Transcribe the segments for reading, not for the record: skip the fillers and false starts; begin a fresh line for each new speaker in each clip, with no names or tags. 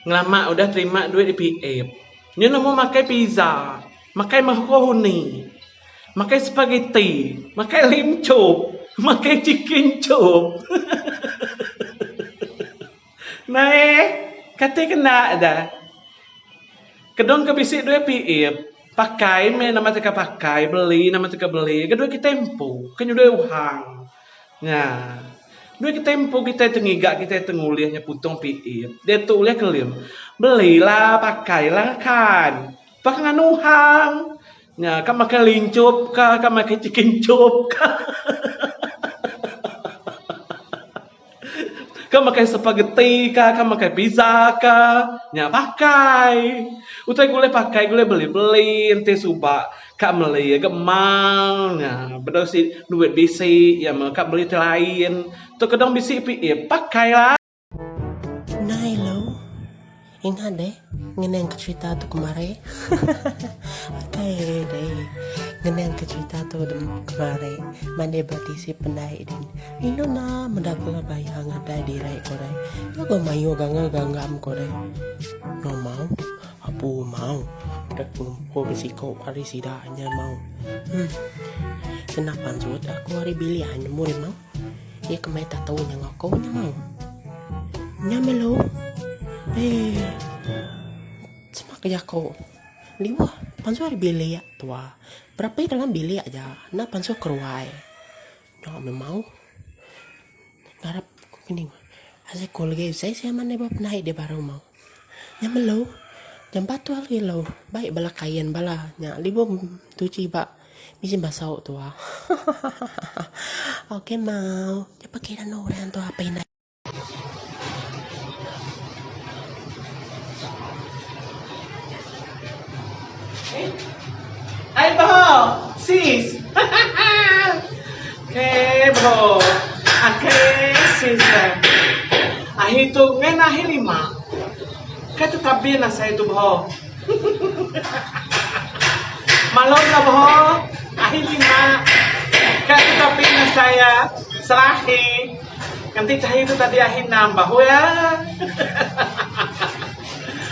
Ngelama udah terima duit EPF. Nyu nemu makai pizza, makai macaroni, makai spaghetti, makai lim chop, makai chicken chop. Nai, kati ke enda da. Kedung ke bisi duit EPF, pakai meh nama teka pakai, beli nama teka beli. Ga duit kitai empu, ke nyudah uhang. Nya. Duit kitai empu kitai tengiga kitai tengulih nya putung piit. Diatu ulih kelim. Belilah pakailah kan. Pak nganu hang. Nya ka makai lincup ka ka makai chicken chop ka. Ka makai spaghetti ka ka makai pizza ka. Nya pakai. Utai ke ulih pakai ke ulih beli beli enti suba. Ka meli ga mal nya bedau si duit bisi iya meh ka meli ti lain tu kedong bisi EPF pakai la.
Nai lo. Ingat deh ngenang ke cerita tu kemari. Akai deh ngenang ke cerita tu kemari mandi ba tisi pendai din. Rindu na meda bala baya ngadai diri ko deh. Nya ga mayuh ga ngeganggam ko deh. Normal. Apu mau dek ngumpul siko ari sida nya mau. Huh. Kena pansut aku ari bilik nemu deh mau. Iya ke mai tato nya enggau aku nya mau. Nya meh lu. Eh. Sema ke jaku. Liwah pansut ari bilik tua. Berapi dalam bilik aja enda pansut keruai. Nya meh mau. Ngarap ku kening. Asai ku legi usai sia mandai ba penaik dia baru mau. Nya melu. Jampat tu agi lu. Baik bala kain bala nya libu tuchi ba mesin basau tua. Hahaha. Ok mau. Jampat kira anu orang tu apai indai.
Hai bro, sis. Okay bro. Okay sis. Ahi tu ngan ahi lima. Kai tu tabin asai tu bro. Malum lah bro. Ahi lima. Kai tu tabin asai ya. Serahi. Nganti cahi tu tadi ahi enam bahu ya.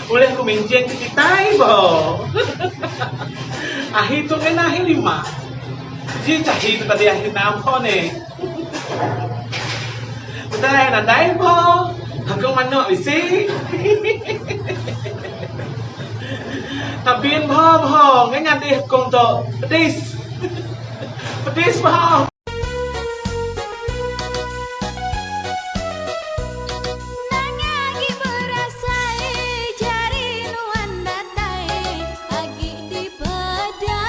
Ulih ku minjing ke kitai bo. Ahi tu ngena ahi lima. Ji cahi tu tadi ahi enam ho ne. Utai nadai bo. Aku manuk bisi. Tabin bo bo ngai nyadi hekung tu. Pedis. Pedis bo.
Nanya agi berasai jari nuan datai agi dipeda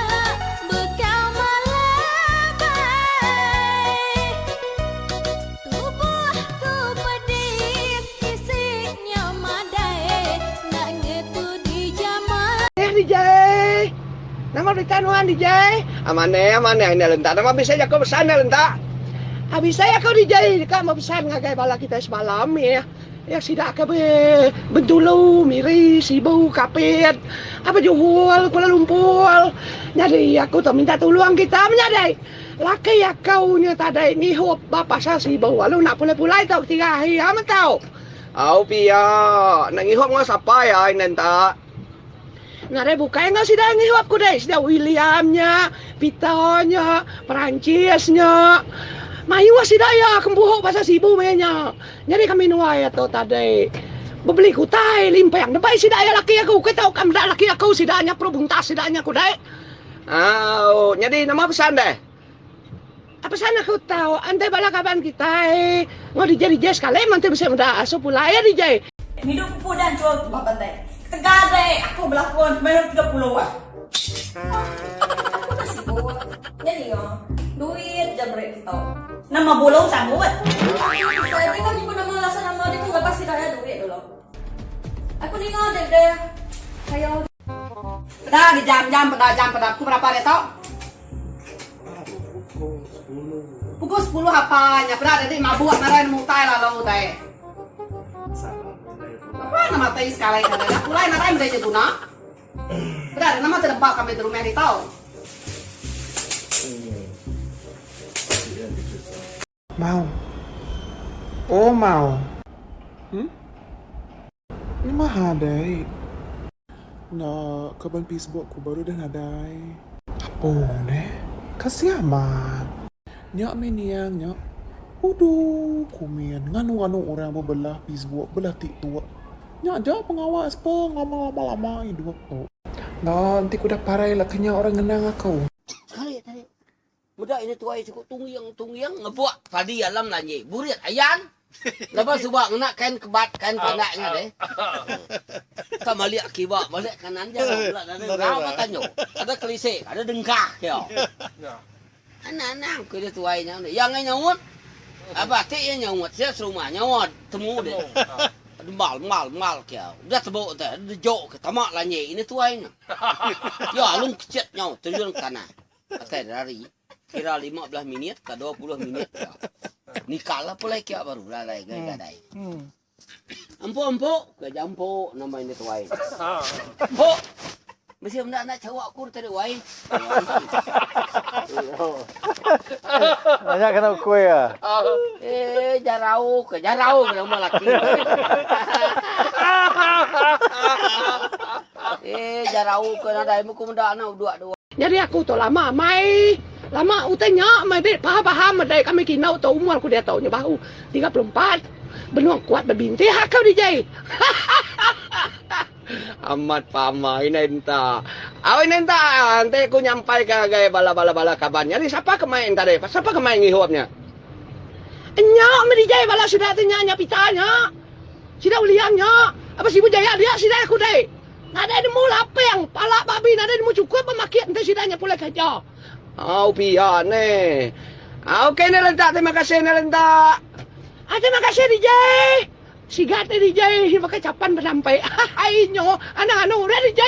bekau melebai Tubuh ku pedis isi nya madai enda ngetu dijamah.
Eh DJ. Nama berita nuan DJ? Amanah amanah enda lentak nama bisi jaku pesan enda lentak. Bisi aku DJ deka mepesan ngagai bala kitai semalam mih. Ya sida ke be Bentulu, Miri, Sibu, Kapit, apa Johor, Kuala Lumpur. Nyadi aku tu minta tulung kita menyadi. Laki aku nya tadi ngihup ba pasar Sibu lalu enda pulai-pulai tau ketiga hari amat tau.
Au pia, enda ngihup enggau sapa iya enda enta.
Ngagai bukai enggau sida ngihup ku deh sida William nya, Peter nya, Perancis nya. Mayuh sida iya ke empuhu pasal Sibu maya nya. Nyadi kami nuai ato tadi bebeli ke utai limpang debai sida iya laki aku. Ukai tau ka meda laki aku sida nya perlu buntas sida nya ku deh.
Au nyadi nama pesan deh?
Pesan aku tau enti bala kaban kitai enggau DJ DJ sekali meh enti bisi meda asuh pulai ya DJ.
Ngidup ku udah enchur ba pantai. Ketegal deh aku belakon kemain 30 ah. Aku dah sibuk. Nya ninga duit ja beri kitu. Nama bulung sambut. Saya tengok nyebut nama alasan nama dia tu lepas sida iya duit dulu. Aku ninga deh deh. Saya
Peda di jam jam peda jam peda pukul berapa diatu? Pukul sepuluh apa nya peda dadi mabuk nadai nemu utai lalu deh. Apa nama ti sekali nadai dah pulai nadai meda nya guna. Peda deh nama ti nempa kami di rumah ditu.
Mau. Oh mau. Hmm?
Nemaha deh. Enda kaban pisbuk ku baru udah nadai. Apo neh. Kasih amat. Nya meh niang nya. Udu kumin nganu-nganu orang bebelah pisbuk belah tiktuk. Nya aja pengawa spa ngama lama-lama idup tu. Enda enti ku udah parai la ke nya orang ngenang aku.
Sekali tadi meda ini tuai siku tungging-tungging ngebuk padi alam lanji burit ayan laban suba ngena kain kebat kain pandak nya deh. Ka malik kiba malik kanan jarang bela nadai rau ba tanju. Ada kelise ada dengkah ke. Anang-anang ku ini tuai nya. Iya ngai nyaut. Aba ti iya nyaut sia serumah nyawa temu deh. Dembal embal embal ke. Udah tebuk te dejok ke tama lanji ini tuai nya. Iya alung kecit nyau terjun ke tanah. Atai rari kira 15 minit ka 20 minit ka. Nikal lah pulai kia baru lalai gai gadai. Empu-empu ke jampu nama ini tuai. Empu. Mesti benda nak cawak aku tadi wai.
Banyak kena ukui ya.
Eh jarau ke jarau ke nama laki. Eh jarau ke nadai muku meda na uduk dua.
Nyadi aku tu lama amai lama utai nya meh deh paham-paham deh kami kinau tu umur aku diatu nya bahu 34 benung kuat bebintih aku DJ. Hahaha.
Amat pama indai enta. Au indai enta enti aku nyampai ka ngagai bala bala bala kaban nyadi sapa ke mai enta deh sapa ke mai ngihup nya.
Nya meh DJ bala sida tu nya nya pita nya. Sida uliang nya. Aba sibu jaya dia sida aku deh. Nadai nemu lapang pala babi nadai nemu cukup ba makit enti sida nya pulai kerja.
Au pia neh. Au ok neh lentak terima kasih neh lentak.
Ah terima kasih DJ. Sigat neh DJ baka chapan benampai. Hahaii nyo anang anu orang DJ.